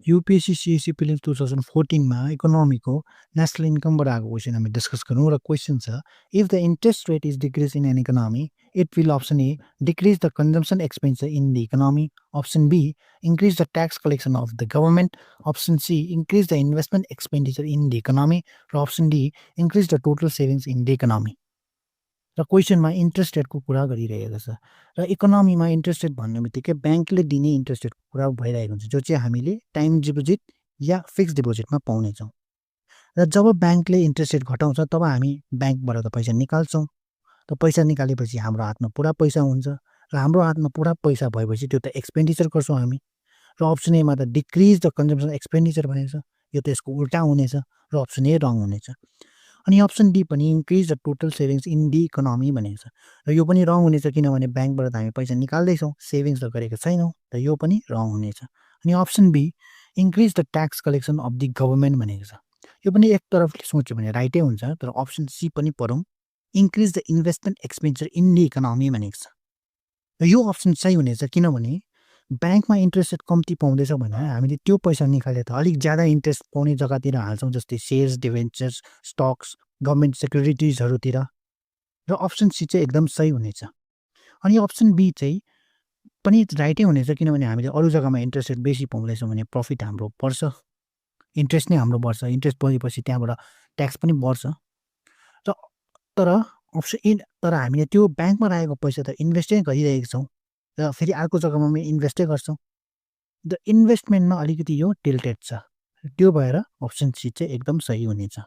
UPSC CSC prelims 2014 मा इकोनोमीको national इन्कमबाट आएको question हामी डिस्कस गरौँ र क्वेसन छ if the interest rate is decrease in an economy it will option A decrease the consumption expenditure in the economy option be increase the tax collection of the government option C increase the investment expenditure in the economy र option D increase the total savings in the economy र क्वेसनमा interest रेटको कुरा गरिरहेको छ र इकोनोमीमा interest rate भन्ने बित्तिकै ब्याङ्कले दिने इन्ट्रेस्ट रेटको कुरा भइरहेको हुन्छ जो चाहिँ हामीले टाइम डिपोजिट या फिक्स डिपोजिटमा पाउनेछौँ र जब ब्याङ्कले इन्ट्रेस्ट रेट घटाउँछ तब हामी ब्याङ्कबाट त पैसा निकाल्छौँ त पैसा निकालेपछि हाम्रो हातमा पुरा पैसा हुन्छ र हाम्रो हातमा पुरा पैसा भएपछि त्यो त एक्सपेन्डिचर गर्छौँ हामी र अप्सन एमा त डिक्रिज द कन्जम्सन एक्सपेन्डिचर भनेको छ यो त यसको उल्टा हुनेछ र अप्सन ए रङ हुनेछ अनि अप्सन डी पनि increase the total savings in the economy भनेको छ र यो पनि रङ हुनेछ किनभने ब्याङ्कबाट त हामी पैसा निकाल्दैछौँ सेभिङ्स त गरेको छैनौँ र यो पनि रङ हुनेछ अनि option be increase the tax collection of the government भनेको छ यो पनि एक तरफले सोच्यो भने राइटै हुन्छ तर अप्सन सी पनि पढौँ increase the investment expenditure in the economy भनेको छ र यो अप्सन सही हुनेछ किनभने ब्याङ्कमा इन्ट्रेस्ट रेट कम्ती पाउँदैछ भने हामीले त्यो पैसा निकालेर त अलिक ज्यादा इन्ट्रेस्ट पाउने जग्गातिर हाल्छौँ जस्तै सेयर्स डिभेन्चर्स स्टक्स गभर्मेन्ट सेक्युरिटिजहरूतिर र अप्सन सी चाहिँ एकदम सही हुनेछ अनि अप्सन बी चाहिँ पनि राइटै हुनेछ किनभने हामीले अरू जग्गामा इन्ट्रेस्ट रेट बेसी पाउँदैछौँ भने प्रफिट हाम्रो बढ्छ इन्ट्रेस्ट नै हाम्रो बढ्छ इन्ट्रेस्ट बढेपछि त्यहाँबाट ट्याक्स पनि बढ्छ र तर तर हामीले त्यो ब्याङ्कमा राखेको पैसा त इन्भेस्टै गरिरहेको छौँ र फेरि अर्को जग्गामा पनि इन्भेस्टै गर्छौँ द इन्भेस्टमेन्टमा अलिकति यो टिल्टेड छ त्यो भएर अप्सन सी चाहिँ एकदम सही हुनेछ